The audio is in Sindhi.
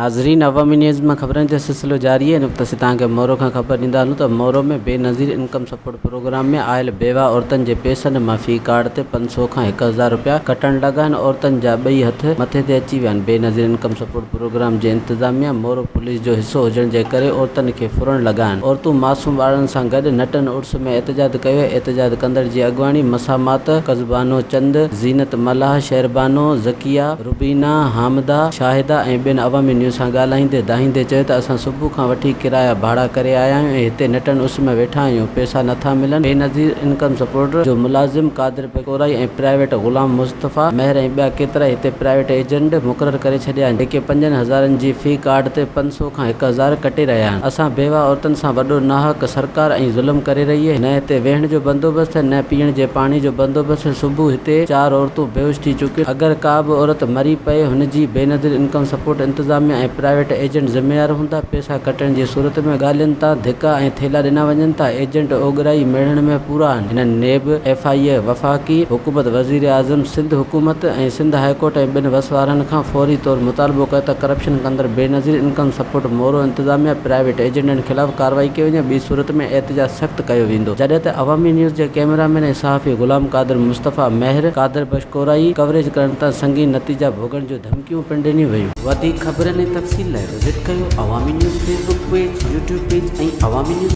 ناظرين عوامي نيوز مان خبرن جو سلسلو جاري آهي هن وقت اسين توهان کي مورو کان خبر ڏيندا هلون ته Moro ۾ Benazir income support programme ۾ آيل بيواهه عورتن جي پئسن مان في ڪارڊ تي 500 کان 1000 رپيا ڪٽڻ لڳا آهن عورتن جا ٻئي هٿ مٿي تي اچي ويا آهن بينظير انڪم سپورٽ پروگرام جي انتظاميا مورو پوليس جو حصو هجڻ جي ڪري عورتن کي ڦرڻ لڳا آهن عورتون معصوم ٻارڙن سان گڏ نٽن عرس ۾ احتجاج ڪيو احتجاج ڪندڙ جي اڳواڻي مسامات قزبانو چند زينت ملاح شهربانو ذڪيه روبينا، حامده، شاهده ۽ ٻين عوامي نيوز سان ڳالهائيندي دانهيندي چيو ته اسان صبح کان وٺي ڪرايا ڀاڙا ڪري آيا آهيون ۽ هتي نٽن اس ۾ ويٺا آهيون پئسا نٿا ملن، بينظير انڪم سپورٽ جو ملازم قادر پڪورائي ۽ پرائيويٽ غلام مصطفيٰ مهر ۽ ٻيا ڪيترائي هتي پرائيويٽ ايجنٽ مقرر ڪري ڇڏيا آهن جيڪي پنجن هزارن جي في ڪارڊ تي 500 کان 1000 ڪٽي رهيا آهن اسان بيواهه عورتن سان وڏو ناحق سرڪار ۽ ظلم ڪري رهي آهي نه هتي ويهڻ جو بندوبست نه پيئڻ جي پاڻي جو بندوبست صبح هتي چار عورتون بيهوش ٿي چڪيون، اگر ڪا به عورت مري پئي هن جي بينظير انڪم سپورٽ انتظاميا ۽ پرائيويٽ ايجنٽ ذميوار هوندا، پئسا ڪٽڻ جي صورت ۾ ڳالهين تان ڌڪا ۽ ٿيلها ڏنا وڃن ٿا، ايجنٽ اوڳرائي ميڙڻ ۾ پورا آهن، هنن نيب، ايف I اي، وفاقي حڪومت، وزيراعظم، سنڌ حڪومت ۽ سنڌ هاء ڪورٽ ۽ ٻين وس وارن کان فوري طور مطالبو ڪيو ته ڪرپشن ڪندڙ بينظير انڪم سپورٽ مورو انتظاميا پرائيويٽ ايجنٽن خلاف ڪارروائي ڪئي وڃي ٻي صورت ۾ احتجاج سخت ڪيو ويندو، جڏهن ته عوامي نيوز جي ڪئميرا مين ۽ صحافي غلام قادر مصطفيٰ مهر، قادر بخش ڪورائي ڪوريج ڪرڻ تان سنگين نتيجا ڀوڳڻ جون ڌمڪيون پڻ ڏنيون ويون. وڌيڪ خبرن ۽ تفصيل لاء وزٽ ڪيو Awami news Facebook page, YouTube page ۽ Awami news.